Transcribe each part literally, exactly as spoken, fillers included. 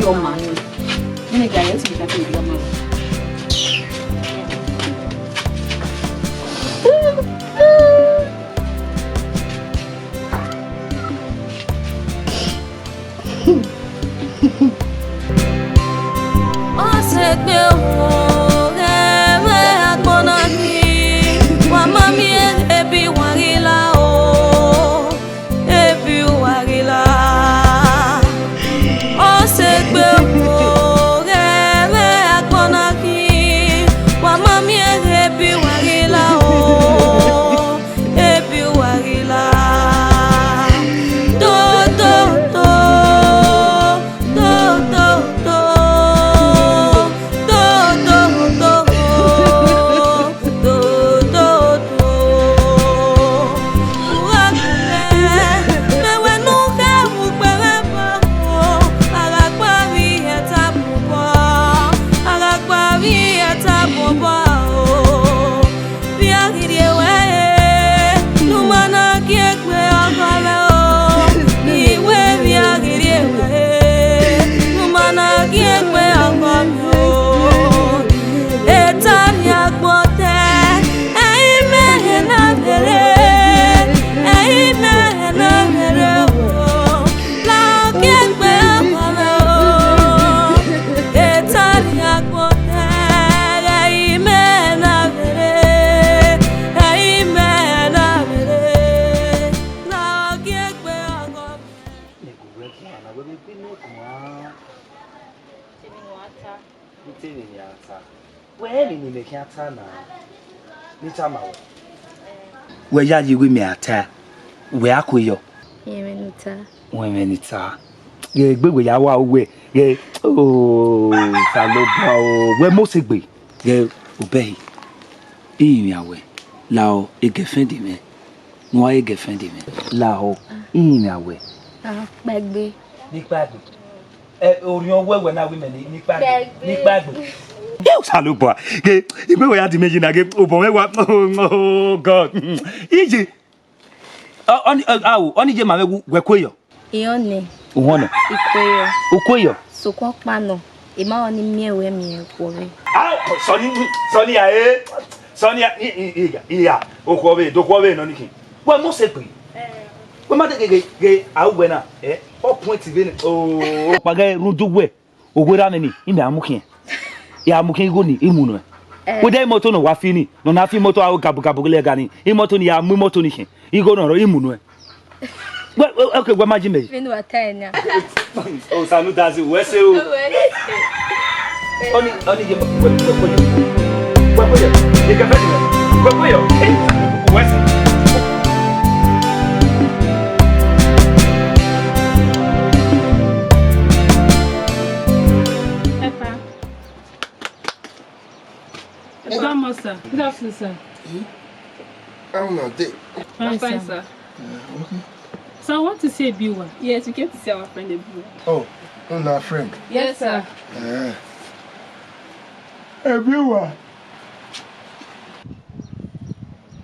Your man. Nene guy, let's make that thing. Ọ sẹ gbe o, ghẹ vbe agbọn na khin, wa ma miẹn ebi wa ghi la o, ebi wa ghi la. Ọ sẹ gbe o, ghẹ vbe agbọn na Ẹmwẹ ne imẹ khian ta na, ne I tama ruẹ. Wẹ ya ye ighẹ mẹ a ta, wẹ a kue yọ. Ẹmwẹ ne u ta. Wẹ ẹmwẹ ne I ta. Ghẹ egbe wẹ ya wa uwẹ, ghẹ, oh, Osanobua o, wẹ mose gbe. Ghẹ obẹhe, I rinmwian wẹ, lahọ girlfriend mwẹ, ne uwa re girlfriend mwẹ. Lahọ, I rinmwian wẹ. Ah, kpaegbe. Ne I kpaegbe. Ẹ, orhiọn wẹwẹ na wẹ mẹ ni, ne I kpaegbe. Kpaegbe. Ne I kpaegbe. Ẹ, Osanobua, ghẹ, igbe wẹ ya di mẹ yi na, ghẹ, obọ mwẹ wa, oh, oh, God. Iye. Ọ, ọni, ọ, ao, ọni ye ma mwẹ wu, wẹ kue yọ. Iran nẹ. Uhọn nọ. I kue yọ. U kue yọ. Sokpan ọkpa nọ, I ma rẹn ọni miẹn ruẹ miẹn okhuo mwẹ. Ao, Sọni, Sọni a, e, Sọni a, i, i, i, iya, okhuo mwẹ, do okhuo mwẹ nọ ni khin. Wẹ mose gbe. Wẹ ma de ghe, ghe, ghe, a wẹ na, ẹ, ọ point vbene, oh. Ọkpa ghẹ rhunmwuda uwẹ. Owerriẹ mwẹ ni, imẹ a mu khian. I a mu khian igho ni, I mu nuẹn. Eh. Wẹ de imoto ne ọ wa fi ni, ne ọ na fi imoto aro gabugabu lẹ ga ni, imoto ni, I a mu imoto ni khian. Igho ne ọ rrọọ, I mu nuẹn. Wẹ, wẹ, okay, wẹ ma ji mẹ yi. Vbene wa ta ẹre na. Osanudazi, wẹ sẹ o. Wẹ sẹ. Ọni, ọni ye, wẹ, wẹ, wẹ, wẹ, wẹ, ye kẹfẹ ni, wẹ, wẹ, wẹ, wẹ sẹ. Epa. Good morning, sir. Good afternoon, sir. How una dey? Fine, sir. Yeah, okay. So I want to see Ebiuwa. Yes, we came to see our friend Ebiuwa. Oh, una friend? Yes, sir. Eh. Ebiuwa.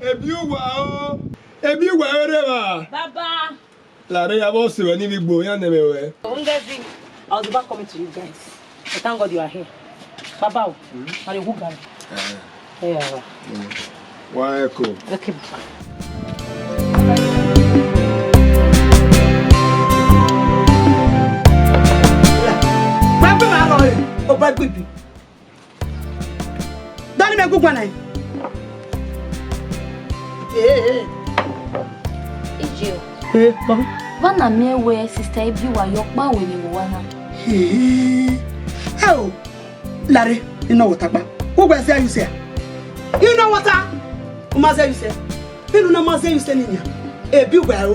Ebiuwa o. Ebiuwa ere wa. Baba. Lare ya vbe ọse ruẹ ne I vbe gbe iran nẹ mwẹ ruẹ. Ngozi, I was about coming to you guys. But thank God you are here. Baba o, ma rhie wu gari. Eh. Eh, baba. Mm. Wa ẹko. Okay, baba. Wa gbe ma rọ re, o ba gbe bi. Dani mẹ gu guan na. Ee. Iye o. Ee, baba. Vbene a miẹn wẹẹ sister Ebiuwa ye ọkpa wẹ ne vbe owa na. Ee. Ẹ o, Lare, I nọ wẹ ọta kpa. Uwẹ zẹ yu sẹ. I nọ wẹ ọta. U ma zẹ yu sẹ. Vbene u na ma zẹ yu sẹ ne I yan, Ebiuwa ẹro.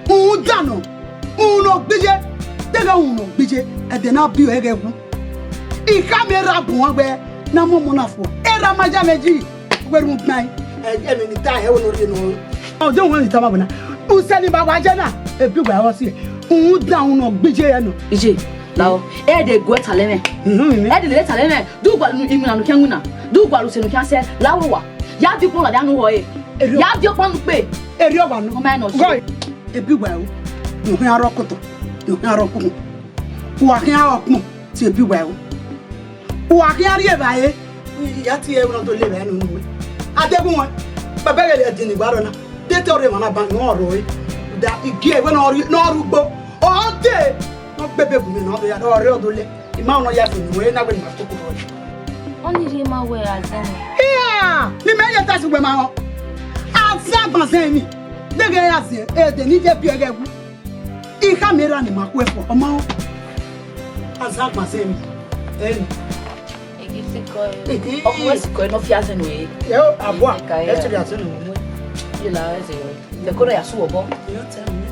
Uhunmwu danọ, uhunmwu ne ọ gbe iye, deghẹ uhunmwu ne ọ gbe iye, ẹdẹ ne a biẹ ọre ghẹ wu. I khama erha bu uan wẹẹ ne a mu ọmọ na fua, erha ma ya mwẹ yi, wẹ rhunmwuda ẹn, ẹ, ẹmwẹ ne I ta hẹ, wẹ ne ọ rhie nọ. Ọ de wẹ ne I tama wẹ na, usẹ ne I ma wa ye na, Ebiuwa ẹro si, uhunmwu dan uhunmwu ne ọ gbe iye ẹre nọ. Iye, lahọ, ẹ de gu ẹtalẹ mwẹ. Mhm, mhm. Ẹ de lele ẹtalẹ mwẹ, do gualọ iwinna ne u khian winna, do gualọ usẹ ne u khian sẹ, lahọ wa. Ya viọ ukpọn ladian ne u rrọọ ẹre. Erriọ. Ya viọ ukpọn ne u kpe. Erriọ wa nọ. Ọ ma nọ. Gọ, Ebiuwa ẹro, ne u khian rrọọ ọkotọ, ne u khian rrọọ ọkpokpọn. Uwa khian rrọọ ọkpọn, tie Ebiuwa ẹro. Uwa khian rri evbare, ya tie ẹre ne ọ do le evbare ne unu wẹ. Adegun wọn, baba ghẹ lẹ ẹdin ni wa rrọọ na. De te ọ rre emwa na ban ne ọ rrọọ ẹre. Da igie wẹ ne ọ rri, ne ọ rre ugbo. Ọ dee. Ne ọ gbe ebe gu mwẹ ne ọ do ya, ọ rre ọ do lẹ. I ma nọ ya fo ne uwẹ na wẹ ne ima koko rrọọ. Ọni rhie ma wẹ azẹn mwẹ. Iya, ne imẹ ye ta si wẹ ma rrọọ. Azẹn agbanzẹn emwi. Deghẹ azẹn, ẹdẹ ne I ye biẹ ghẹ wu. I khama erha ne ima khuẹ fua, ọ ma rrọọ. Azẹn agbanzẹn emwi. Ẹni. Egi sikọ ẹ. Egi. Ọkọ wẹ sikọ ẹ ne ọ fi azẹn nọ ẹ. Ẹ o, abua. Eka ẹ. Ẹ siri azẹn nọ. Ye la ẹzẹ. Ẹko na ya su obọ. Ẹ o, tẹ mi.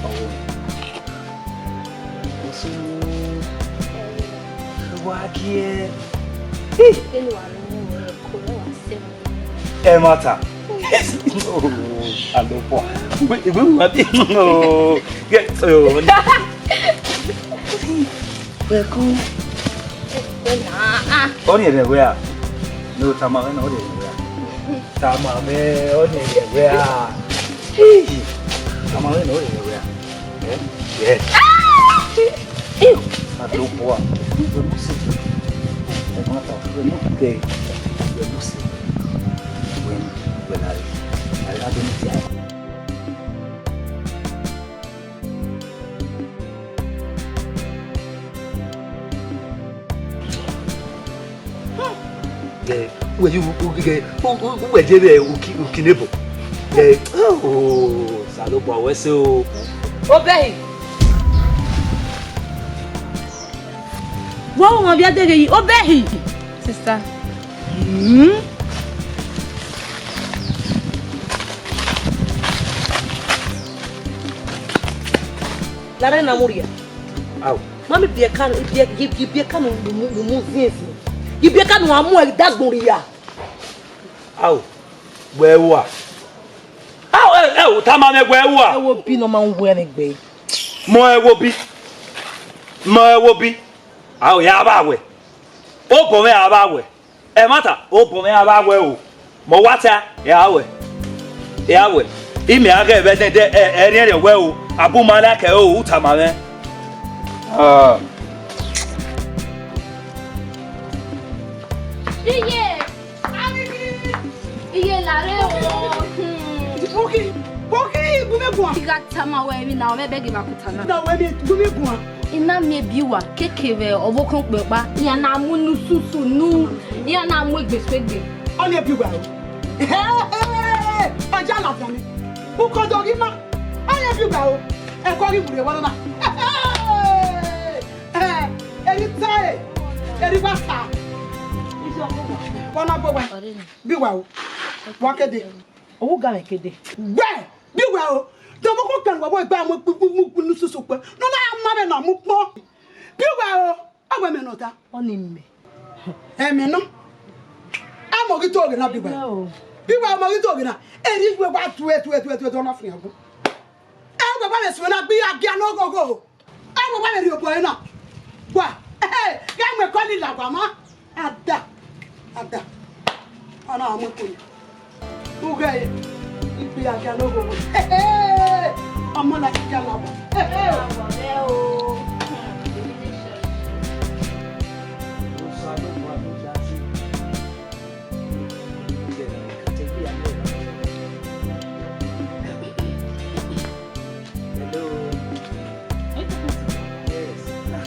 Ọwọ. Osu. Wa gie. Ih. Ẹ ma ta. Oh, alo pọ. Igbe, igbe wa bi. Oh, yeah, oh. Wẹ ku. Ọni ẹrẹ wẹ a? No, tama mwẹ na, ọni ẹrẹ wẹ a? Tama mwẹ, ọni ẹrẹ wẹ a? Ih, tama mwẹ na, ọni ẹrẹ wẹ a? Eh? Yeah. Ew! Adobua. Wẹ mu se. Ẹ ma ta, wẹ mu ke. Wẹ mu se. Wẹ mu, wẹ la re. A la do mu ti a. Eh, wẹ ju, u, u, u, u, wẹ je vbe uki, uki nebo. Eh, oh, sa. Osanobua wẹ ẹse o. Obẹhi. Wẹ ọmwa vbe a deghẹ yi, Obẹhi. Sister. Hmm? Lare na mu rria. Au. Mami biẹ ka, biẹ, biẹ, biẹ ka nu, nu, nu, nu ziẹnziẹn. Biẹ ka nu a mu ẹre dagbọn rria. Au. Wẹ ua. Au, ẹ, ẹ, u tama mwẹ wẹ ua. Ẹ wo bi ne ọ ma wẹ mwẹ gbe. Mọ ẹ wo bi. Mọ ẹ wo bi. Au, ya vba wẹ. Obọ mwẹ a vba wẹ. Ẹmwata, obọ mwẹ a vba wẹ o. Mẹ wa ta, ya wẹ. Ya wẹ. Imẹ a ghẹ vbe ẹdẹdẹ, ẹ, ẹrriẹnrhiẹn wẹ o. Abu ma na kẹ o, u tama mwẹ. Ah. Iye! Iye lare o. Hmm. Boki, boki, gu mwẹ guan. I gha tama wẹ emwi na, ọ mwẹ bẹghe evba kuta na. Na wẹ mi, gu mwẹ guan. I na miẹn biẹ uwa keke vbe ọvbokhan okpia ọkpa, iran na mu unu susu nu, iran na mu egbe suegbe. Ọni biẹ uwa o. Ọ ya ladian nẹ. Ukọdọ ghi ma. Ọni biẹ uwa o. Ẹko ghi wurre vbọ na. Eri ta e, eri wa ta. Wa na gbe uwa. Biẹ uwa o. Wa kede. Owu ga mwẹ kede. Wẹ, biẹ uwa o. Dọmọ ko kẹn wa wo gba mu kpukpukpu nu susu kpẹ. Nọ na ma vbe na mu kpọ. Biẹ uwa o. Awẹ mẹ nọ ta. Ọni mẹ. Ẹmẹ nọ. A mọ ghi to ghe na biẹ uwa. Biẹ uwa mọ ghi to ghe na. Eri iwe wa tue, tue, tue, tue, tue, na fian gun. Ẹ wẹ wa vbe suẹn na gbe ya gia ne oghogho. Ẹ wẹ wa vbe rhie obọ ẹre na. Wa, ghẹ mu ẹko ni la wa ma. Ada, ada. Ọna ọmọ ẹko ni. Ughẹ, igbe ya gia ne oghogho. Ọmọ na ghi gia la wa. Hello. Yes. Ah.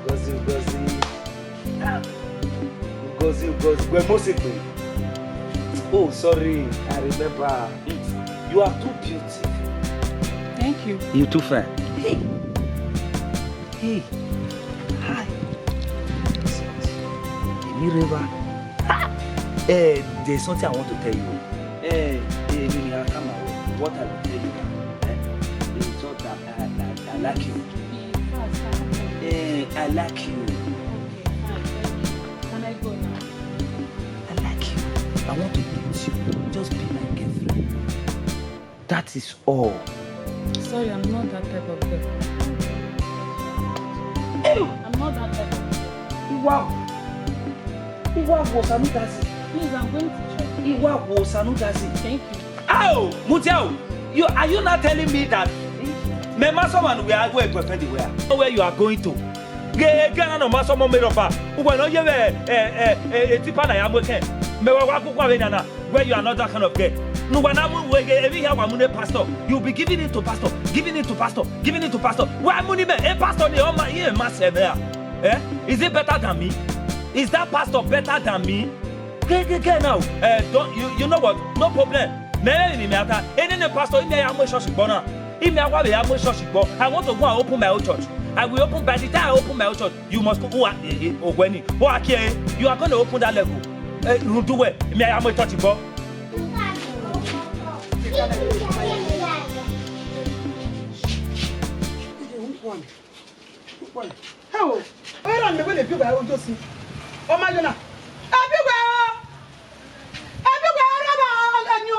Ngozi, Ngozi. Ah. Ngozi, Ngozi. Wẹ mose pe. Oh, sorry. I remember. You are too beautiful. Thank you. You too fine. Hey. Hey. Hi. Emi reva. Ah! Eh, there's something I want to tell you. Eh, eh, Mimi, I come out. What I will tell you now, eh? It's not that I, I, I like you. Eh, I like you. Okay, fine, thank you. Can I go now? I like you. I want to be with you. Just be my girlfriend. That is all. Sorry, I'm not that type of girl. Ew! I'm not that type of girl. Iwa. Iwa wo sanu dazi. Please, I'm going to church. Iwa wo sanu dazi. Thank you. Ow! Mudiau! You, are you not telling me that mẹ ma sọmwa ne uwẹ a wẹ boyfriend wẹ a? Where you are going to? Ghe, ghe na nọ ma sọmọ mẹ rọba. Uwẹ ne ọ ye vbe, eh, eh, eh, eh, tipa na ya mu ekẹn. Mẹ wa wa gugu avbe na na. Where you are not that kind of girl. Ne uwa na mu uwẹ ghe, emwi hia wa mu ne pastor. You be giving it to pastor, giving it to pastor, giving it to pastor. Wa mu ni mẹ, e pastor ni ọ ma, e ma sẹ mẹ a. Eh? Is it better than me? Is that pastor better than me? Ke, ke, ke now. Eh, don't, you, you know what? No problem. Mẹ, mẹ, mẹ, mẹ, ata. Ene ne pastor, imi ya mu church gbọ na. Imi ya wa vbe ya mu church gbọ. I want to go and open my own church. I will open, by the time I open my own church, you must go. Who are, eh, eh, Ogweni? Who are here? You are going to open that level. Eh, you do well. Imi ya mu church gbọ. Ẹ o, ẹ ra mẹ wẹ ne biẹ uwa ro Josi. Ọ ma yọ na. Ẹ biẹ uwa o. Ẹ biẹ uwa o, ra ba ẹni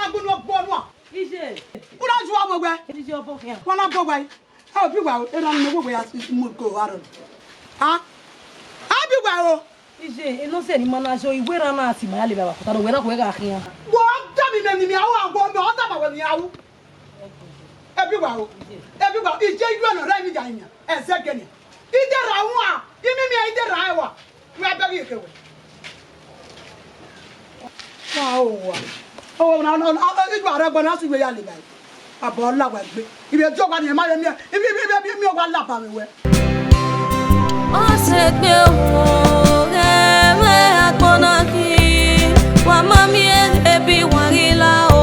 agbọn ọgbọ nua. Iye. U na ju ọmọ wẹ. Iye ọbọ khian. Wa na bọ wẹ. Ẹ biẹ uwa o, ẹ ra mẹ wẹ wẹ ya mu ko aro. Ha? Ẹ biẹ uwa o. Iye, enọ sẹ ne ima na yọ, iwe ra na si ma ya lele avbe akota, wẹ ra wẹ gha khian. Wọ da mi mẹ ni mi ahu, wọ mẹ ọ da ma wẹ mi ahu. Ẹ biẹ uwa o. Ẹ biẹ uwa, iye iye nọ rẹ mi ya yan. Ẹzẹgẹ ni. Ide ra wan, imi mi ide ra wa. Wẹ bẹ ghi ke wẹ. Wa o wa. O na na na, idu arẹ gbọ na si wẹ ya le bai. Abọ la wa gbe. Ibi ẹjọ wa ni ẹ ma ye miẹn, ibi, ibi, ibi, ibi, ibi wa laba mwẹ wẹ. Ọ sẹ gbe o, ghẹ vbe agbọn na khin, wa ma miẹn ebi wa ghi la o.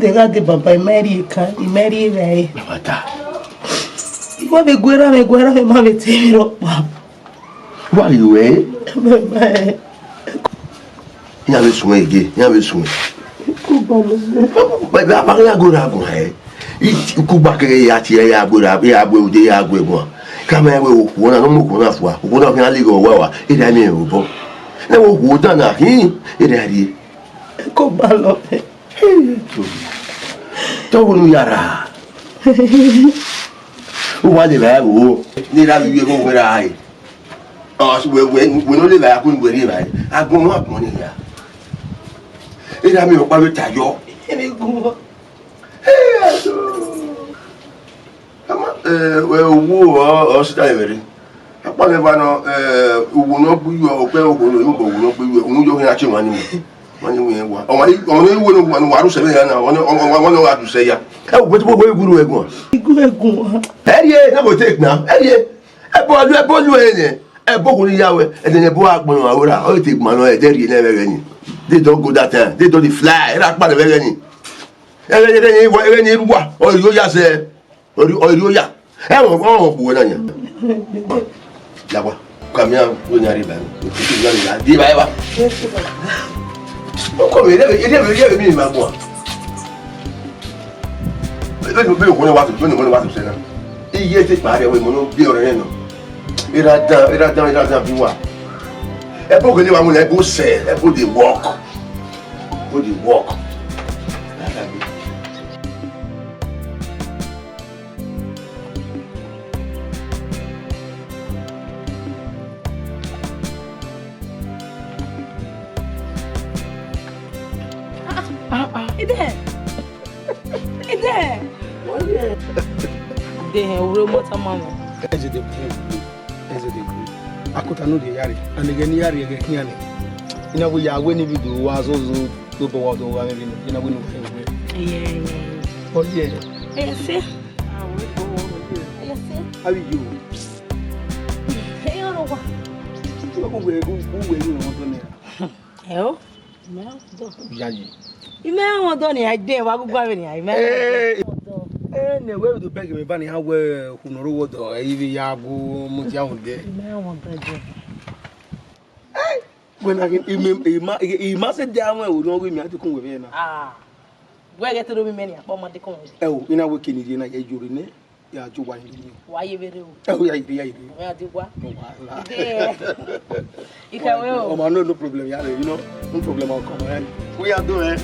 Dẹ gha dee baba, I ma rrie ekan, I ma rrie evbare. Baba ta. I ma vbe guerra mwẹ, guerra mwẹ, ma vbe te emwi rhọkpa. Wa rrie ruẹ? Mẹ ma rẹn. Iran vbe suẹn ege, iran vbe suẹn. Kugba lọ. Ba, ba, ba, ya gora guan hẹ. I, kugba kẹghẹ ya tie, ya gbe ra, ya gbe ude, ya gbe guan. Ka mẹ wẹ okhuo na, ne ọ mu okhuo na fua, okhuo na khian lighe ọwa wa, erha miẹn vbe obọ. Ne wẹ okhuo dan na khin, erha rrie. Kugba lọ. Tọ wo nu ya ra. U wa le vbe ẹvbo, ne erha vbe iye gho wẹ ra re. Ọ, wẹ, wẹ, wẹ ne ọ le vbe ẹvbo, wẹ rrie vbe ẹvbo. Agbọn, agbọn ni ya. Erha miẹn ọkpa vbe ta yọ. Ama, eh, wẹ uwu ọ, ọ sita ẹmwẹ rre. Akpa mwẹ eva nọ, eh, uwu ne ọ gbe uwu, ọ kpẹ uwu ne ọ gbe uwu, uwu yọ khian a tie emwa ni mu. Emwa ni mu irẹn wa. Ọmwa ni, ọmwa ni uwu ne wa, ne wa ru sẹ vbe ya na, ọmwa ni, ọmwa, ọmwa ni ọ gha du sẹ ya. Ẹ wo, wẹ te wẹ gu ru ẹguan. Gu ẹguan. Ẹ rhie, na bo te na. Ẹ rhie. Ẹbọ lu, ẹbọ lu ẹnẹ. Ẹbọ kò ní ya wẹ. Ẹdẹ ne ẹbọ agbọn wa wẹ ra. Ọ te gbọn nọ, ẹdẹ rhie nẹ vbe ẹghẹ ni. They don go that time. They don dey fly. Ẹ ra kpa nẹ vbe ẹghẹ ni. Ẹghẹ ni, ẹghẹ ni, ẹghẹ ni ru wa. Ọ yo ya sẹ. Ọ ri, ọ ri oya. Ẹ wọn, wọn, wọn khuẹ na yan. Lagua, come here, we na riba. Di ba eva. Ọkọ mi, ede, ede, ede mi ma gbọn. Ede mi be wona wa to, be wona wa to sẹ na. Iye te kpa rẹ wẹ mo no bi ọrẹ nọ. Ira dan, ira dan, ira dan bi wa. Ẹ bo gele wa mo na, ẹ bo sẹ, ẹ bo dey work. Ẹ bo dey work. Ah, ah. Ide. Ide. Ide hẹn, ure mọta ma nọ. Eze de kuru, eze de kuru. Akota no de yare, and ẹghẹ ne I ya rrie ẹghẹ khian nẹ. I na wẹ ya wẹ ne video wa zozo. Tó bọ wa ọdọ wa vbe vbe na, I na wẹ ne u khẹ wẹ. Ẹyẹ, ẹyẹ, ẹyẹ. Ọ ye. Ẹyẹ se. Ẹyẹ se. How are you? Ẹyẹ ọrọ wa. Uwẹ, uwẹ, uwẹ, uwẹ, uwẹ, uwẹ, uwẹ. Ẹ o, mẹ ọ dọ. Ya ye. I mẹ ọ dọ ni, a dẹ wa gu gua vbe ni, a mẹ. Eh, ọ dọ. Eh, ne wẹ do bẹgẹ mẹ ba ni, a wẹ, ẹ, unu ro wọ dọ, ẹ, I vbe ya gu mu dia unu dẹ. I mẹ ọ dọ je. Wẹ na ghi, I ma, I ma, I ma sẹ dia mwẹ, orhiọn ọghe mẹ a dekun wẹ vbe na. Ah. Wẹ ghẹ te do mi mẹ ni, akpọ ma dekun wẹ. Ẹ o, I na wẹ ke ni rhie na, ye yo rre nẹ, ya jo wa ni. Wa ye vbe rre o. Ẹ o, ya ire, ya ire. Wẹ a di gua. No wahala. Ide. Ike wẹ o. Ọmọ, no, no problem, ya rre, you know, no problem, I'll come, eh. We are doing, eh.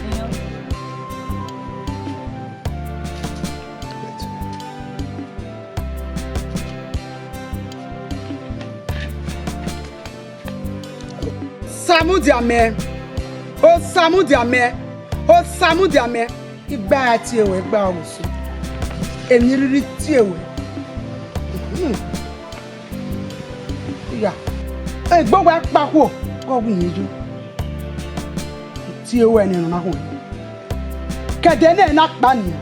Samudia mẹ, Osamudia mẹ, Osamudia mẹ, I gba ra tie ruẹ, I gba ọghe usun. Emwi rhirhi tie ruẹ. Mhm. Iya. Egbe wẹ kpakhuo, ọ wẹ irẹn yo. I tie ruẹ ne emwi na khuẹ. Ke ẹdẹ ne na kpa nian,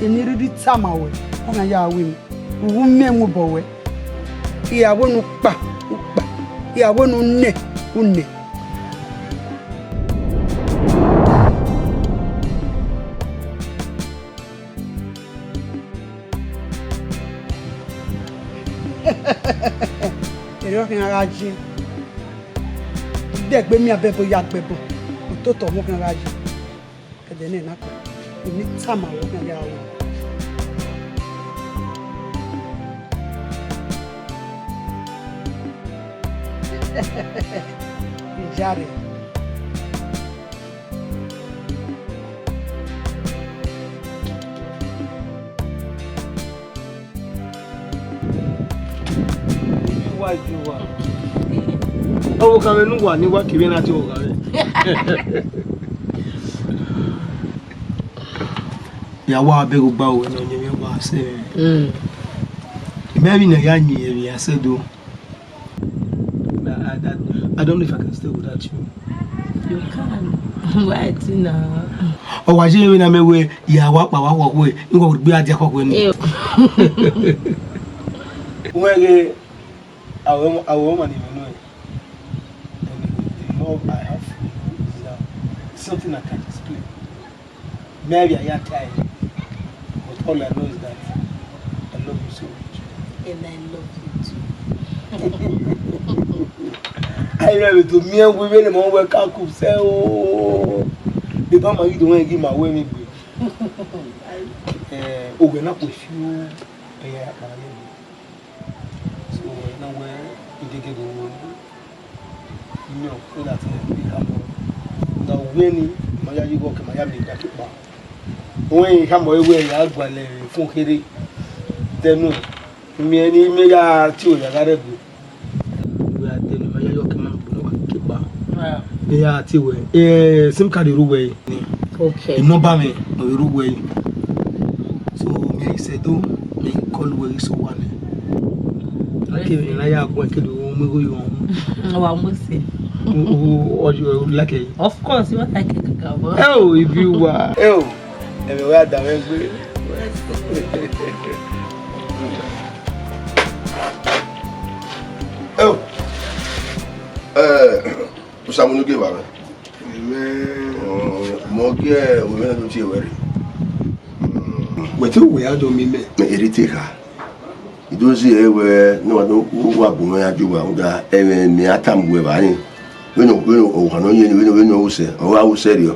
emwi rhirhi tama ruẹ, ọ na ya ru emwi. Uwu mẹ mu obọ ruẹ. I ra wẹ ne u kpa, u kpa. I ra wẹ ne u nẹ, u nẹ. Erriọ khian gha ye. Dẹgbe miẹn abẹbọ ya gbẹbọ. Ototọ ọmọ khian gha ye. Ẹdẹ nẹ na kpa, emwi tama wẹ ọkhan ya ru. Iyare. Uwa yi uwa. Ọvbokhan mwẹ ne uwa ni wa kevbe na tie ọvbokhan mwẹ. Ya wa bẹghe ogba ruẹ ne ọ yẹn mwẹ wa sẹ mwẹ. Mm. Imẹ vbe ne ya yin emwi ya sẹ do. I, I, I, I don't know if I can stay without you. You can. Why, Tina? Ọ wa ye emwi na mẹ wẹ, ya wa kpa wa khọkhue, I wa gbe a dia khọkhue ni. Ew. Wẹ ghe, I will, I will, man, you know, the love I have for you is, uh, something I can't explain. Mary Ayata, but all I know is that I love you so much. And I love you too. Aye mwẹ vbe do miẹn wẹ vbene ma wẹ ka ku sẹ o. Deba ma ghi do wẹ ghi ma wẹ vbe gbe. Eh, oghẹ na ku fiu, eh, ya kpara ye. So, na wẹ idegede wo. Iyẹn, so that, eh, I can, na wẹ ni, ma ya ye work, ma ya miẹn idakekpa. Wẹ I khama ẹre wẹ ya gualọ fun kherhe. Dẹnu, I miẹn ni, I miẹn ya tie oya gha rre ẹgbe. Wẹ a dẹnu, ma ya ye work, ma bu ne wa kekpa. Wow. Iran tie wẹ, eh, sim card ru wẹ. Okay. Inọmba mwẹ, ọ vbe ru wẹ. So, mẹ i sẹ do, mẹ i call wẹ i so wa nẹ. Akevbe ne a ya guan kede u mu igho ye ọmwa. Wa mu si. U, u, ọ, u like it? Of course, you like it, Kaka, bro. Ẹ o, ibi uwa. Ẹ o, ẹmwẹ wẹ a da mwẹ gbe. Ẹ o. Eh, Osamu ne u gie evba mwẹ. Amen. Mẹ ọ gie ovbi mwẹ ne ọ tie wẹ rre. Wẹ te wẹ a do miẹn mẹ? Mẹ erha te kha. I do zẹ ẹre wẹ ne ọ wa do, wa bu mwẹ ya gie uwa, rhunmwuda ẹmwẹ ne a tama uwẹ evba ni. Vbene, vbene ohan ne ọ yẹn ni, vbene, vbene ọ ru sẹ, ọ gha ru sẹ rriọ.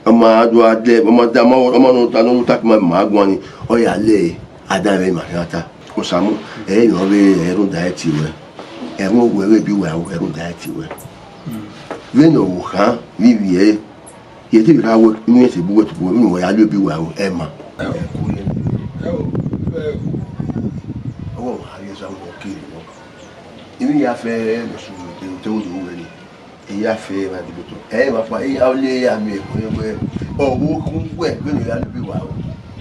Ọ ma do a dẹ, ọ ma da, ọ ma, ọ ma nọ ta, nọ ta kima ma guan ni, ọ ya lẹ, a da mwẹ ma khian ta. Osamu, ẹ i nọ vbe ẹrun da ẹre tie wẹ. Ẹmwẹ uwẹ vbe bi uwa ẹrun da ẹre tie wẹ. Vbene ọ vbe khan vbe ivbi ẹre, I te vbe kha wẹ, I miẹn sẹ bu wẹ tubu, unu wẹ ya lo bi uwa ẹrun, ẹ ma. Ẹ o, ẹ o, ẹ o, ọwọ wa ghi Osamu kere nọ. I vbe ya fẹ ẹre ne ọ sunu, ẹ o, te o do wẹ ni. I ya fẹ emwa dibotọ. Ẹ i vba kpa, I ya le ya miẹn ẹre wẹ, ọ vbe okun wẹ, vbene ọ ya lu vbe wa ro,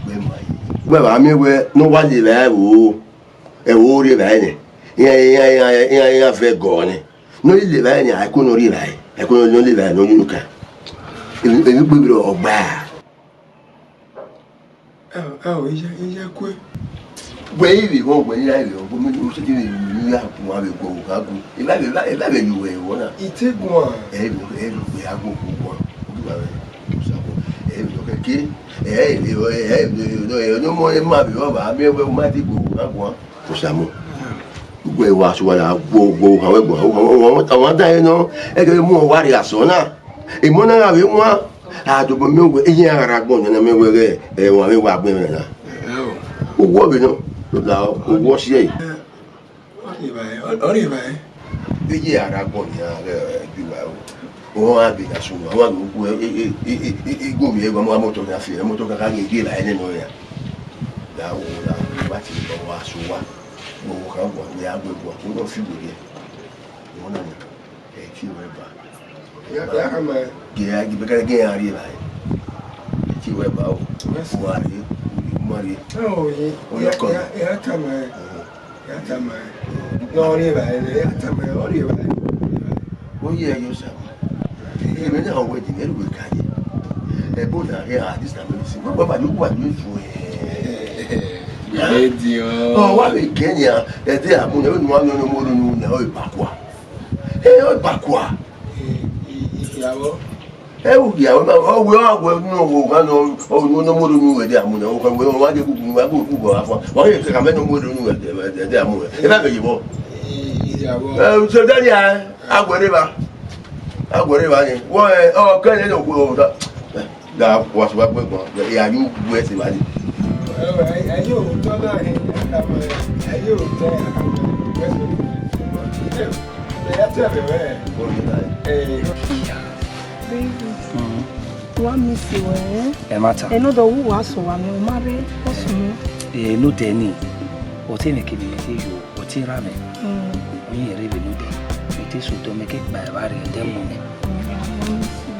wẹ ma yi. Wẹ vba miẹn wẹ ne ọ wa le evbare ẹvbo, ẹvbo rri evbare nẹ. Iran, iran, iran, iran, iran vẹ gọ nẹ. Ne ọ i le evbare nẹ, a i ku ne ọ rri evbare, a i ku ne ọ le evbare ne ọ ye unu kan. Emwi, emwi kpegberra ọ gba. Ẹ o, ẹ o, iye, iye kue. Wẹ i vbe họn, wẹ i ra vbe họn, wẹ mẹ, u sẹtin vbe ru ya guan vbe guan vbe gha gu. Eva vbe, eva, eva vbe ye uwẹ vbọ na. I te guan. Ẹ vbe, ẹ vbe, wẹ a gu gu guan. Ogiva vbe, Osamu. Ẹ vbe yọ kẹkẹ. Ẹ, ẹ, ẹ, ẹ, ọmọ ẹ ma vbe ọmwa, mẹ wẹ u ma te gu gha guan. Osamu. Ugbẹn wa so wa ya guọ, guọ, ohan wẹ guan, ohan, ohan, ohan da ẹre nọ, ẹghẹ mu ọ wa rhie asọn na. Emọ na gha vbe wan, a dobọ miẹn wẹ, iran gha rre agbọn yan na miẹn wẹ ghẹ, ẹ, wa vbe wa gbẹn mwẹ na. Ẹ o. Owọ vbe nọ, la owọ si ẹre. Ọ rhie evbare, ọ, ọ rhie evbare. Iye a rre agbọn yan ghẹ, ẹ, bi wa o. Ọ gha be na sunu, ọ gha vbe gu, e, e, e, e, e, e, gu vbe ẹre, wa mu, wa mu otọ na fi, ẹ, mu otọ kaka ghe, ghe la ẹnẹ nọ ya. La wo, la wo, wa tie, wa so wa. Wo, wo kha wa, wẹ a gbe wa, wo nọ fi wẹ ye. Wo na ya. Ẹ tie wẹ ba. Ya, ya khama. Gẹ, gẹ, gẹ, gẹ, a rhie ba. Ẹ tie wẹ ba o. Yes. Wa rhie, wa rhie. Ẹ o ye. O yọ kọ. Ya, ya, ya khama. Mhm. Ya tama ẹre. Ne ọ rhie evbare nẹ, ya tama ẹre, ọ rhie evbare. Ọ ye ẹre Osamu. Emwi ne ọ wẹ de, ẹre uwẹ ka ye. Ẹbo na ghe a, this na medicine. Wẹ, wẹ, wẹ, wẹ, wẹ, wẹ. Ọ wa vbe gẹ nian, ẹdẹ a mu nẹ, wẹ ne uwa miẹn ọmọ unu nẹ, ọ bakua. Ẹ, ọ bakua. Ẹ, u gia wẹ, ọ wẹ, ọ wẹ, ne ọ wẹ, ọ wẹ, ne ọ wẹ, ne ọ wẹ, ne ọ wẹ, ne ọ wẹ, wa de gu, wa gu, gu, wa fa. Wa ye ka mẹ ne ọ wẹ, ne ọ wẹ, de, de, de, amu. Ẹ na ghe ye bọ. Ẹ, so that ya, a wẹ re ba. A wẹ re ba ni. Wọ, ẹ, ọ, kẹ ne ọ wẹ, ọ, da. Da, wa so wa gbẹ gbọn. Ya yu wẹ se ba ni. Ẹ, ẹ, ẹ, yo, tọ na, ẹ, ẹ, ẹ, yo, tọ ya. Baby, wa miss you, eh? Ẹ ma ta. Ẹ nọ dọ wu wa sọ wa mẹ, o ma rre, ọ sunu. Ẹ nọ dẹ ni, ọ te mẹ kevbe mẹ te yo, ọ te ra mẹ. Mm. Ọ yẹn rre vbe nọ dẹ, mẹ te so dọ mẹ ke gba ẹvba rre ẹdẹ mu mẹ. Mm, wa miss you,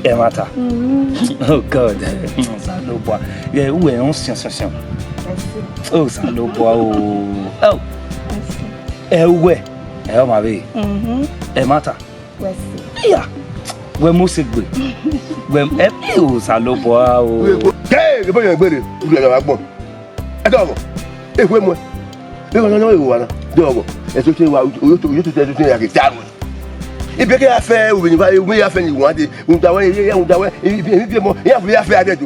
eh? Ẹ ma ta. Mm. Oh God, Osanobua. Ẹ, uwẹ ọ sian sian sian. Ẹ si. Osanobua o. Oh. Ẹ si. Ẹ uwẹ, ẹ ọ ma vbe. Mhm. Ẹ ma ta. Wẹ si. Iya. Wẹ mu si gbe. Wẹ ẹ bi Osanobua o. Ke, ke bọ yẹn gbere, u lẹ na gbọn. Ẹ dọ mọ. E hu mu. E hu na no e wa na. Dọ mọ. Ẹ so te wa, o yo to, o yo to te so te ya ke ta mu. Ibe ke ya fẹ, u ni ba, u ya fẹ ni wa de. U da wẹ, ya u da wẹ, ibi, ibi mo, ya ya fẹ ade do.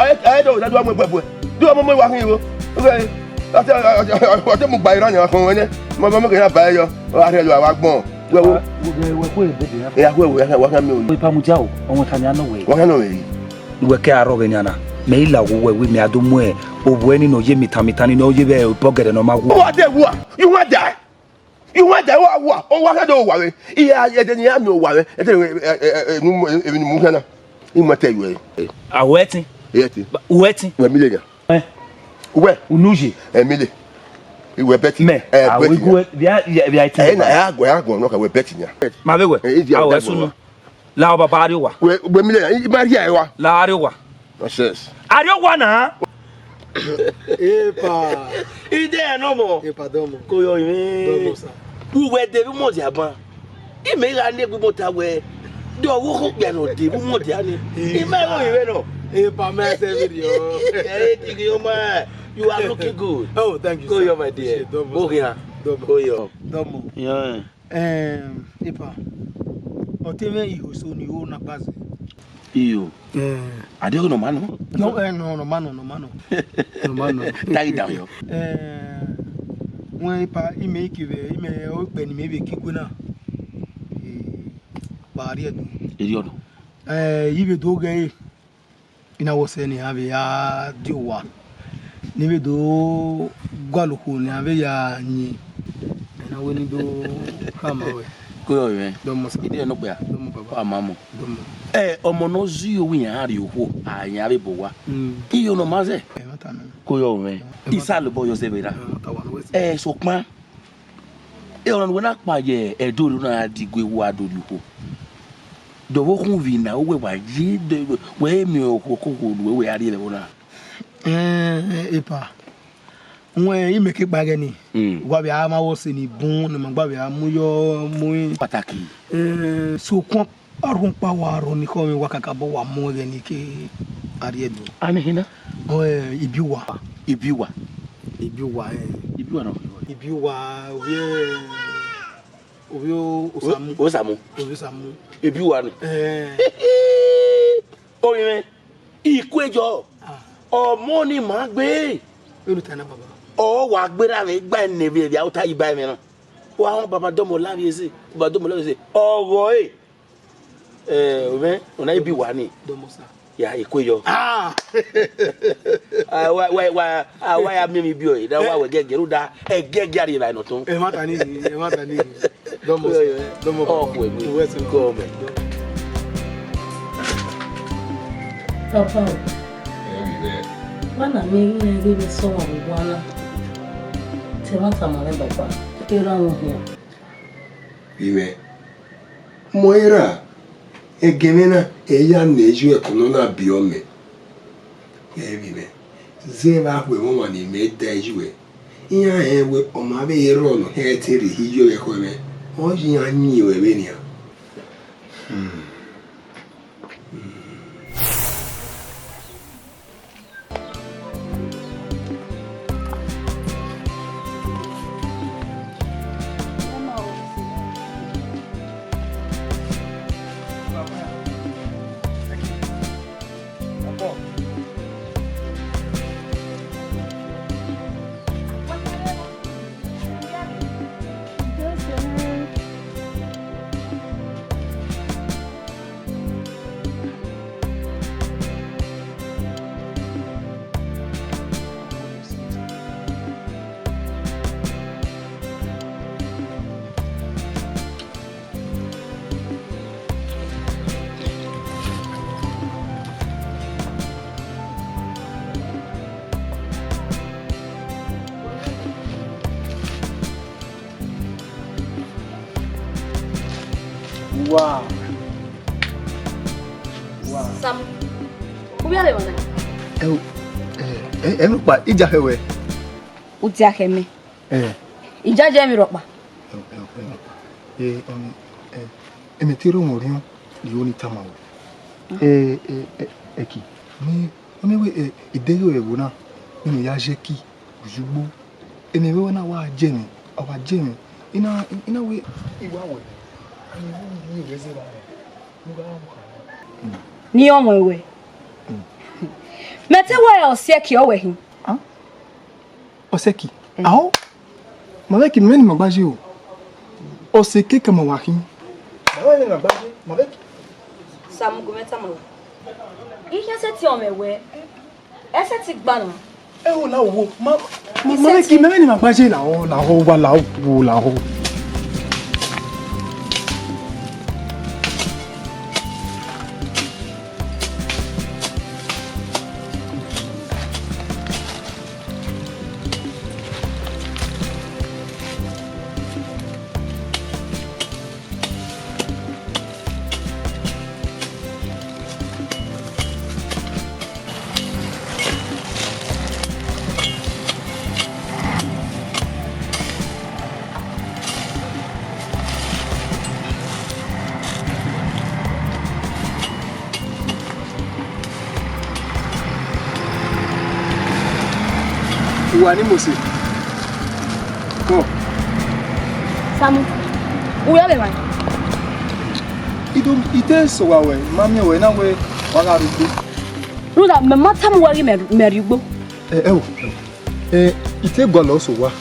a, a, do na do mu buebue. Do mu mu wa khin igho. Okay. Ọtẹ, ọtẹ mu gba iran yan khọn wẹ nẹ. Mo mo ke na ba yọ. Wa rhie lọ wa gbọn. Wẹ wo. Wẹ kue bebe na. Ya kue, wa kha mi o. Ipa mudia o, ọmọ ta ni a nọ wẹ. Wa kha nọ wẹ. Wẹ kẹ arọ vbe nian na. Mẹ i la wo wẹ wẹ mẹ a do mu ẹ. Ovbi ẹni ne ọ ye mitan mitan ni ne ọ ye vbe obọ gẹdẹ ne ọ ma wu. What the wa? You want die? You want die? Wa wa. O wa kha do wa vbe. Iya ẹdẹ ni a mi o wa vbe. Ẹdẹ emwi ni mu kha na. I mu ẹtẹ yu ẹ. Awẹ ẹtin. Ẹ ẹtin. Uwẹ ẹtin. Wẹ mi le yan. Eh. Uwẹ. Unu ye. Ẹ mi le. Iwẹ bẹti. Mẹ. Ẹ awe bẹti gu yan. Bia bia bia ẹtin. Ẹ na ya gọ ya gọ nọ ka wẹ bẹti yan. Ma vbe wẹ. Ẹ, idi awẹ awẹ da sunu. Gọ. La baba ariowa. Wẹ wẹ mi le yan. I ma ria ẹ wa. La ariowa. Nonsense. Ariowa na. Epa. Ide ẹ nọ mọ. Epa dọmọ. Ko yọ ìwé. Dọmọ sa. Uwẹ de vbe umọ dia ban. I mẹ gha ne egbe mota wẹ, de ọvbokhan okpia ne ọ de vbe umọ dia ni. I mẹ gho ivẹ nọ. Epa mẹ se video. Ẹ ti ghi ọma. You are looking good. Oh, thank you, sir. Ko yọ, my dear. Appreciate, dọmọ. Mo khian. Dọmọ. Ko yọ. Dọmọ. Yeah. Em, Epa. Ọtẹn mwẹ Ihoso ni o na gbaze. Iyo. Eh. Adiọghẹ nọ ma nọ. No, eh, no, nọ ma nọ, nọ ma nọ. Nọ ma nọ. Taghi da yọ. Eh, wẹ Epa, imẹ i ke vbe, imẹ okpẹ ne imẹ vbe ke igue na. Eh, ba rrie do. Erriọ nọ. Eh, I vbe do ghẹ ẹre. I na wẹ ọsẹ ne iran vbe ya die owa. Ne I vbe do gualọ okhuo ne iran vbe ya yin. Ẹ na wẹ ne I do khama ruẹ. Ko yọ mwẹ. Dọmọ sa. Ide nọ kpia. Dọmọ baba. Wa ma mọ. Dọmọ. Ẹ, ọmọ ne ọ zẹ owẹ iran rrie okhuo, a iran vbe bọ owa. Mm. Iyo ne ọ ma zẹ. Ẹmwata nọ. Ko yọ mwẹ. Ẹmwata. Isa lobọ yọ zẹ vbe ra. Ẹmwata wa ne ọ wẹ zẹ. Ẹ, sokpan. Ẹ, ọna ne uwẹ na kpa ye Ẹdo rre na gha die igue wa do rrie okhuo. De ọvbokhan uvbi na, uwẹ wa ye, de, wẹ miẹn okhuo ke okhuo ne uwẹ, wẹ a rrie ẹvbo na. Ẹn, Epa, wẹ imẹ ke kpa ẹghẹ nii, mm, wa vbe a ma vbe ọse ni bun, ne ma gba vbe a mu yọ mu. Pataki. Ẹn, sokpan, arhunmwuda wa rhọ ni khọ mwẹ, wa kakabọ wa mu ẹghẹ nii ke a rrie do. Anihin na? Ọ, ẹ, Ibiuwa. Ibiuwa. Ibiuwa, ẹ. Ibiuwa nọ? Ibiuwa, ovbi, ovbi Osamu. Osamu. Ovbi Osamu. Ibiuwa ni. Ẹ. Ovbi mwẹ. Ikuejọ. Ah. Ọmọ ni ma gbe. Unu ta na baba. Ọ wa gberra vbe gba ẹne vbe vbe ota yi ba ẹmwẹ na. Wa họn baba dọmọ la vbe eze, baba dọmọ la vbe eze. Ọghọ e. Eh, ovbi mwẹ, ọna Ibiuwa ni. Dọmọ sa. Ya, Ikueyọ. Ah! Ah, wa, wa, wa, ah, wa ya miẹn emwi ibiọ, da wa wẹ gẹgẹ, rhunmwuda, ẹgẹgẹ a rhie evbare ne ọ tọn. Ẹmwata nii, ẹmwata nii. Dọmọ sa. Dọmọ baba. Ọ khu egbe. Uwẹ sẹ. Gọmẹ. Papa o. Ẹ, vbe mwẹ. Wa na miẹn ighẹ iran ghi vbe sẹ ọmwa vbe owa na. Te ẹmwata ma mwẹ baba. Erha mwẹ khian. Vbe mwẹ. Mọ erha, ẹgẹmwẹ na, ẹ ya ne yu ẹko ne ọ na biẹ ọmẹ. Ẹ vbe mwẹ, zẹ vbe a khu ẹmwẹ ọmwa ne imẹ da yu ẹ. Iran rẹn wẹ ọ ma vbe rrọọ ne ọ hẹn ẹtin rhie iyuẹ vbe ẹkhọe mwẹ, ọ ye iran yin ruẹ vbe nian. Hmm. Hmm. Wow. Wow. Sam, u vbe rre ẹmwẹ na? Ẹ, ẹ, ẹ, ẹ, rhọkpa, I diakhẹ wẹ. U diakhẹ mẹ. Ẹ. I diakhẹ emwi rhọkpa. Ẹ, ẹ, ẹ, rhọkpa. Ẹ, ọni, ẹ, mẹ te rre mwẹ orhiọn, I ho ne I tama wẹ. Ẹ, ẹ, ẹ, Ẹki, mẹ, ọ mẹ wẹ, ẹ, I deghẹ ẹvbo na, ne I ya zẹ Ẹki, Ozugbo, eni vbe wẹ na wa je mwẹ, ọ wa je mwẹ, I na, I na wẹ, I wa wẹ, I na wẹ, I wẹ zẹ vbe mwẹ, ne u gha mu kha. Ne I rẹn wẹ. Mẹ te wẹ Ọsẹki ọ wẹ khin. Ah? Ọsẹki? Eh. Ao, ma vbe ki mẹ ne ima gba ye o. Ọsẹki ka ma wa khin. Ma vbe ne ima gba ye, ma vbe ki. Samugu mẹ tama wẹ. I khian sẹtin ọ mwẹ wẹ. Ẹ sẹtin gba na. Ẹ ho, lahọ, ma, ma, ma vbe ki, mẹ vbe ne ima gba ye, lahọ, lahọ, wa lahọ, wo lahọ. Uwa ni Mose. Kọ. Samu, u ya vbe emwa? I do, I te sẹ owa wẹ, ma miẹn wẹ na wẹ wa gha rrie ugbo. Rhunmwuda mẹ ma tama uwa ghi mẹ, mẹ rrie ugbo. Ẹ, ẹ o, ẹ, I te gualọ sẹ owa.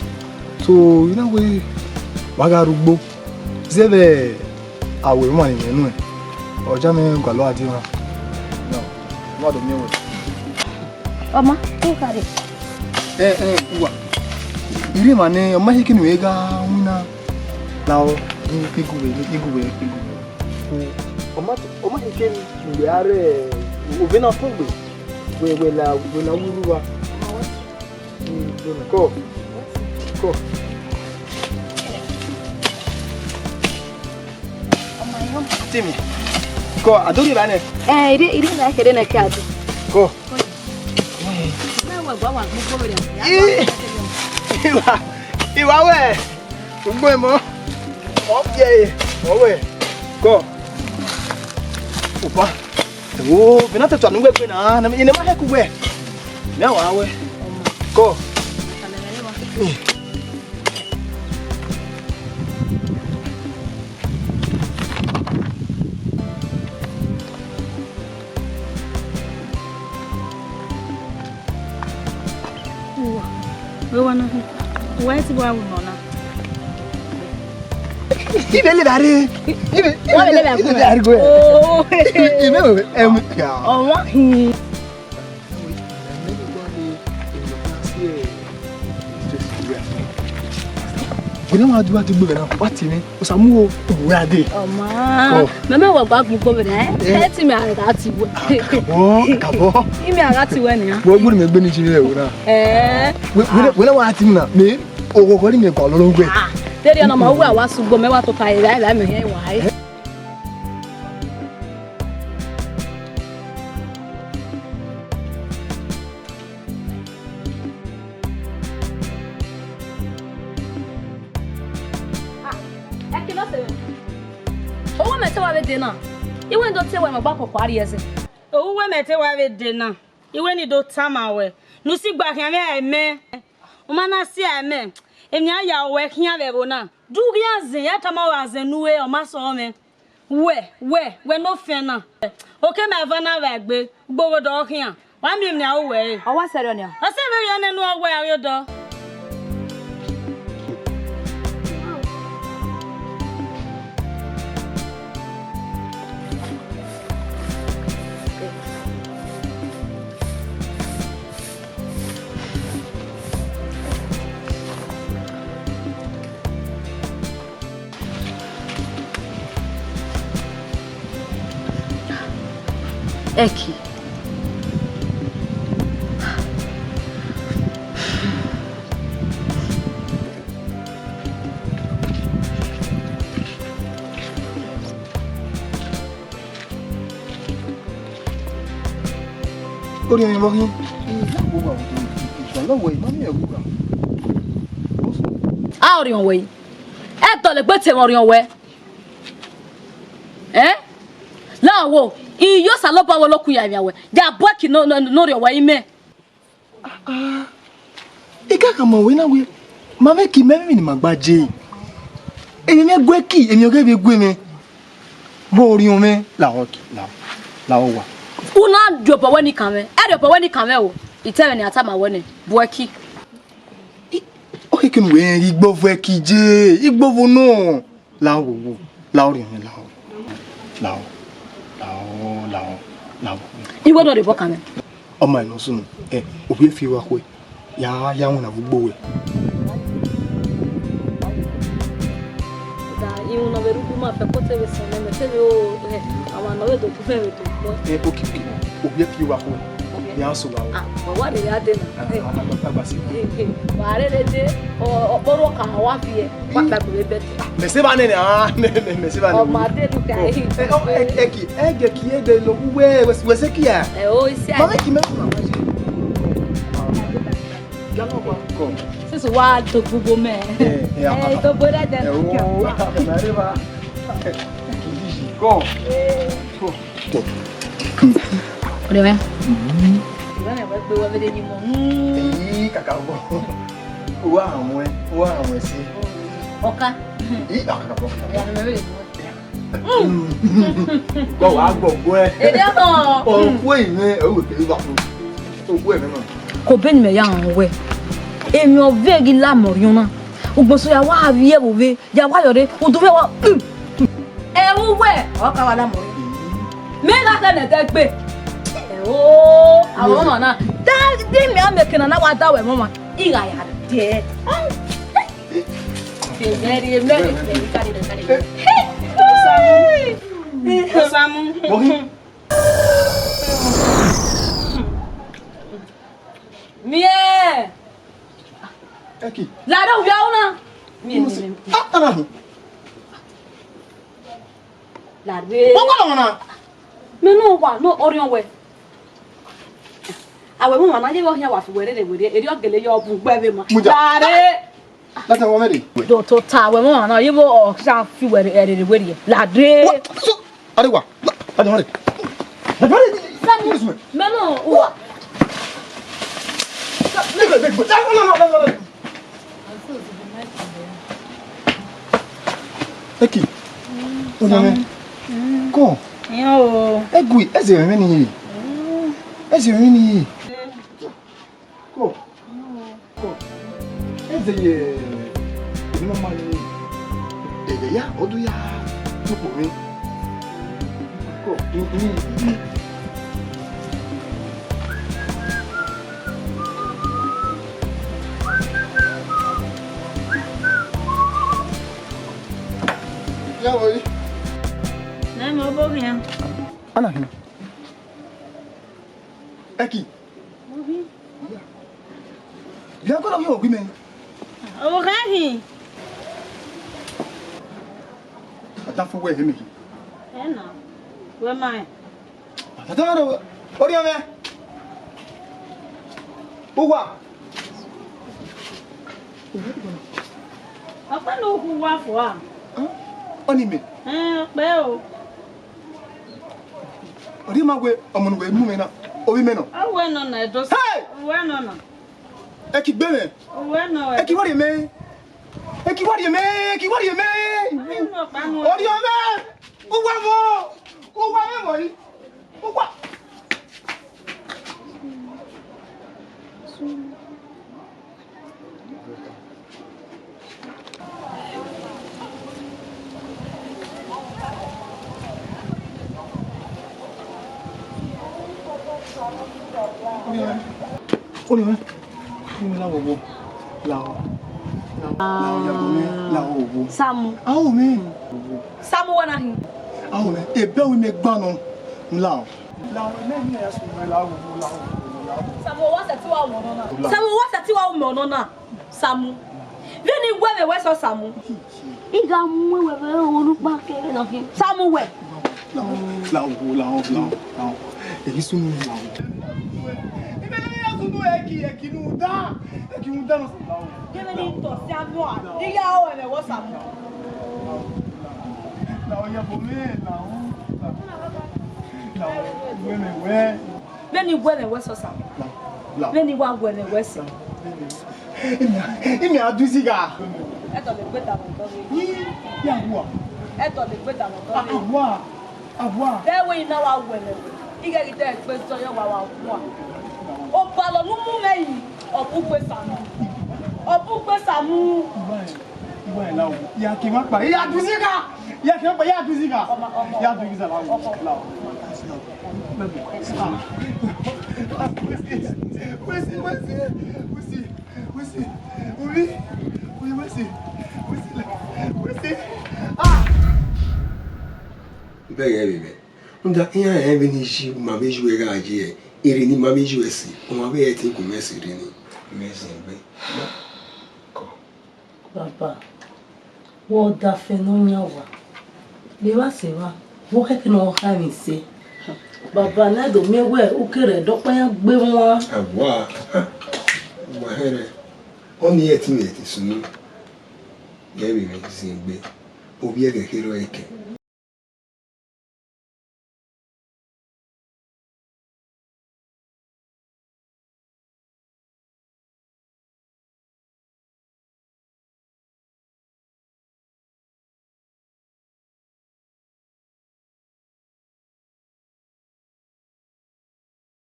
So, I na wẹ wa gha rrie ugbo. Zẹ vbe a wẹ emwa ni mwẹ nuẹn, ọ jẹ mẹ gualọ a die mwa. No, ọ ma do miẹn wẹ. Ọ ma, u khare. Ẹ, ẹ, uwa. I rre emwa nẹ, ọ ma heke ne u gha winna. Lahọ, igu vbe, igu vbe, igu vbe. Ọ ma, ọ ma heke ne u gha rre ovbi na tọn gbe. Wẹ, wẹ la, wẹ la wu rre uwa. Kọ. Kọ. Timi. Kọ, a do rhie evba nẹ? Ẹ, I rhie, I rhie evba kherhe nẹ ke a do. Kọ. Ii. Iwa, iwa wẹ. Ugbo emọ. Ọ biẹ ẹre. Ọ wẹ. Kọ. Opa. Ẹwo, vbe na te tua ne uwẹ gbe na, ne ma hẹku wẹ. Mẹ a wa wẹ. Kọ. Uwa, wẹ wa na hin. Uwa ẹ ti wa ru nọ na. Ibe lele vbe a rre. Ibe, wa vbe lele vbe a rre. Oh. Ibe, em, ya. Ọmọ hin. Wẹ ne wa du ati gbe na, wa ti mi. Osamu o, uwẹ a dee. Ọma. Ọ. Mẹ mẹ wẹ gba gbogbo vbe na, ẹ? Eh. Ẹ ti mẹ a gha ti wẹ. Kabọ, kabọ. I mẹ a gha ti wẹ nia. Wẹ gbọdọ mẹ gbe ni ji vbe ẹvbo na. Eh. Wẹ, wẹ, wẹ na wa ti mi na, mẹ, oghọghọ ni mẹ gba lọlọ wẹ. Ah, te rhie na ma wẹ a wa sugbo, mẹ wa tota evba, evba mẹ hẹn wa, eh. Ah, ẹki nọ sẹ. Owa mẹ te wa vbe dee na. I wẹ ne I do tie wẹ mẹ ọgbakoko a rrie ẹzẹ. Owa mẹ te wa vbe dee na. I wẹ ne I do tama wẹ ne u si gba khian mwẹ a mẹ. U ma na si a mẹ. Emwi a ya wẹ khian vbe ẹvbo na. De u ghi azẹn, ya tama wẹ azẹn ne u re, ọ ma sẹ mwẹ. Wẹ, wẹ, wẹ ne ofian na. Oke mẹ eva na vbe egbe, ugbo vbe odọ ọ khian. Wa miẹn emwi a ru wẹ re. Ọ wa sẹrriọ nia? Ọ sẹrriọ nẹ ne ọ wẹ a ghi odọ. Ẹki. Orhiọn mwẹ vbọ khin? A orhiọn wẹ. Ẹ dọlegbe te mwẹ orhiọn wẹ. Ẹ? La wo, I yo Osanobua wẹ ne okun ya emwian wẹ. Ya bu ẹki ne, ne, ne orhiọn wẹ imẹ. Ah, ah. I ka khama wẹ na wẹ, ma mwẹ ẹki mẹ vbe emwi ne ima gba je. Emwi mwẹ gu ẹki, emwi ọghe vbe gu mwẹ. Vbe orhiọn mwẹ, lahọ ẹki, lahọ, lahọ owa. U na rhie obọ wẹ ni kan mwẹ, ẹ rhie obọ wẹ ni kan mwẹ o. I te mwẹ ne a tama wẹ nẹ, bu ẹki. I, ọ khẹke ne uwẹ rẹn ghi gbe ọvọ ẹki je, I gbe ọvọ nọ. Lahọ wo, lahọ orhiọn mwẹ, lahọ. Lahọ, lahọ, lahọ, lahọ. Iwẹ ne ọ rhie obọ kan mwẹ. Ọ ma nọ sunu, ẹ, ovbi ẹfi wa khuẹ, ya, ya winna vbe ugbo wẹ. Da, irun ne ọ vbe rre ugbuma fẹ, ko te vbe sẹ nẹ, mẹ te vbe ro, ẹ, ọmwa ne ọ vbe do gu mwẹ vbe do kpọ. Ẹ, oke, oke, ovbi ẹfi wa khuẹ, ya so gha wẹ. Ah, wa wa de ya de na. Ah, ah, ah, ah, ah, ah, si. Ẹ, ẹ, wa rere de, ọ, ọ kpọrọ ka wa fi ẹ, wa kpagbe vbe bẹt. Mẹ se va nene, ah, mẹ, mẹ, mẹ se va nene. Ọ ma de lu ka. Oh, ẹ, ọ, ẹ, ẹ ki, ẹ gẹ ki, ẹ gẹ lo wu wẹ, wẹ, wẹ se ki a. Ẹ, o, isi a. Ma mẹ ki mẹ funa. Galo wa. Come. Sisi wa to gbogbo mẹ. Ẹ, ẹ, ẹ, to gbogbo rẹ dẹ. Ẹ, o, na re ba. Come. Come. Ọ̀rẹ́ mi. Ìwé mi wẹ́ gbé wọlé ní mọ̀. Èyí kàkà bọ̀. Owó àwọn ẹ, owó àwọn ẹ sí. Ọ̀ka. Èyí kàkà bọ̀. Ìyá mi rè. Kọ wa gbọgbọ ẹ. Èdè ọmọ. Ọkọ ìwé ẹwù kẹrì bá fún. Ọkọ ẹ̀mí náà. Kò bẹ́ẹ̀ ni mẹ ya hàn wẹ. Èmi ọ̀vẹ́ ghi lámọ̀ rí ọ̀nà. Ugbọ̀nsọ ya wá rí ẹ̀wò ve, ya wá yọ̀re, udu ve wá. Ẹ̀wù wẹ̀, ọ̀ka wa lámọ̀ rí. Mẹ gha kẹ́ nẹ̀dẹ́ gbé. Ẹ̀wò, àwọn ọmọ náà. Dá bí mi á mẹ̀kẹ́ náà wá dá wẹ̀ mọ́ ma. Ìgbà yà dẹ́. Osamu. Osamu. Miẹn. Ẹki. Lare ovbi aro na. Miẹn, miẹn, miẹn. Ah, ah, ah. Lare. Wọ́n kọ́ lọ́wọ́ náà. Mẹ náà wà, náà, orhiọn wẹ. Awẹ mọ na ye vbe ọhian wa fi wẹ rere wẹ rrie, erriọ gele yọ bu gbe vbe ma. Mudia. Lare. Lati wọ mẹ rre. Do to ta awẹ mọ na ye vbe ọ sa fi wẹ rere wẹ rrie. Lare. What? So, Arewa. Lati wọ mẹ rre. Lati wọ mẹ rre. Mẹ no, wa. Ẹki. Ọna mẹ. Kọ. Iran o. Ẹgui, ẹzẹ mwẹ ni ye. Ẹzẹ mwẹ ni ye. Kọ. Kọ. Ẹzẹ ye. Ni mama ni. Ẹzẹ ya, ọdọ ya. Tukpo mi. Kọ. Ni, ni, ni. Ya wọlé. Nẹ mẹ obọ khian. Ana hin. Ẹki. Bia kọlọ yọ gui mẹ. Ọvbokhan hin. A da fo wẹ hẹ mẹ hin. Ẹ na. Wẹ ma rẹn. A da fo wẹ. Orhiọn mwẹ. Uwa. Ọkpa ne u khu uwa fua. Ọni mẹ. Ẹ, ọkpa o. Ọ rhie ma wẹ ọmọ ne uwẹ mu mwẹ na, ovbi mẹ nọ. Uwẹ nọ na, Ẹdo. Hey! Uwẹ nọ na. Ẹki gbe mwẹ. Uwẹ nọ. Ẹki wa rhie mẹ. Ẹki wa rhie mẹ, ẹki wa rhie mẹ. Uwẹ nọ, ọkpa nọ. Orhiọn mwẹ. Uwa mwẹ. Uwa mwẹ mọ yi. Uwa. Samu. Aho mẹ. Samu wẹ na hin. Aho mẹ, ebe uwẹ mẹ gba nọ. Lao. Samu, wa sẹ ti wa mọ nọ na. Samu, wa sẹ ti wa mọ nọ na. Samu. Vbene I wẹ vbe wẹ sẹ Samu. I gha mu ẹwẹ vbe orhunmwu kpakere nọ khin. Samu wẹ. Lao, lao, lao, lao, lao. Èyí sunu lao. Unu ẹki, ẹki ne u da, ẹki ne u da nọ. Yẹmẹ ni tọ si anu a, ne I ya ru ẹmwẹ wẹ Osamu. Na, ọ ya bo mwẹ, na, na, wẹ ẹmwẹ wẹ. Vbene I wẹ ẹmwẹ wẹ sẹ Osamu. La, la. Vbene I wa wẹ ẹmwẹ wẹ sẹ. Imi a, imi a du isigha. Ẹdọ le gbe da vbe ọdọ rre. Yi, ya wa. Ẹdọ le gbe da vbe ọdọ rre. A wa. Awa. Te wẹ I na wa wẹ ẹmwẹ wẹ, I ghẹ ghi te ẹgbẹe zọ yọ wa wa wa. Obalọ ne u mu mwẹ yi, ọ bu gbe Osamu. Ọ bu gbe Osamu. Iwa ẹ, iwa ẹ la wo. Ya ke ma kpa, ya du isigha. Ya ke ma kpa, ya du isigha. Ọmọ, ọmọ. Ya du isigha la wo. Ọmọ. La wo. Wẹsi, wẹsi, wẹsi, wẹsi, wẹsi, wẹsi, wẹsi. Ah! Bẹghe vbe mwẹ. Rhunmwuda iran rẹn vbene I yi, ma vbe yu ẹre gha ye, erha ne ima vbe yu ẹre si, ọmwa vbe ẹtin gun mwẹ sẹ erha nii, mẹ zẹ egbe. Baba, wẹ ọdafẹn ne ọ yan owa, vbe evba sẹ evba, vbe khẹke ne ọ kha emwi sẹ. Baba, ne a do miẹn wẹ u kere ẹdẹ ọkpa iran gbe mwa. Awa, a, wa hẹrhẹ, ọnii ẹtin mwẹ ẹtin sunu, ghẹ vbe mwẹ zẹ egbe, ovbi ẹghẹ kherhe ọre kẹ.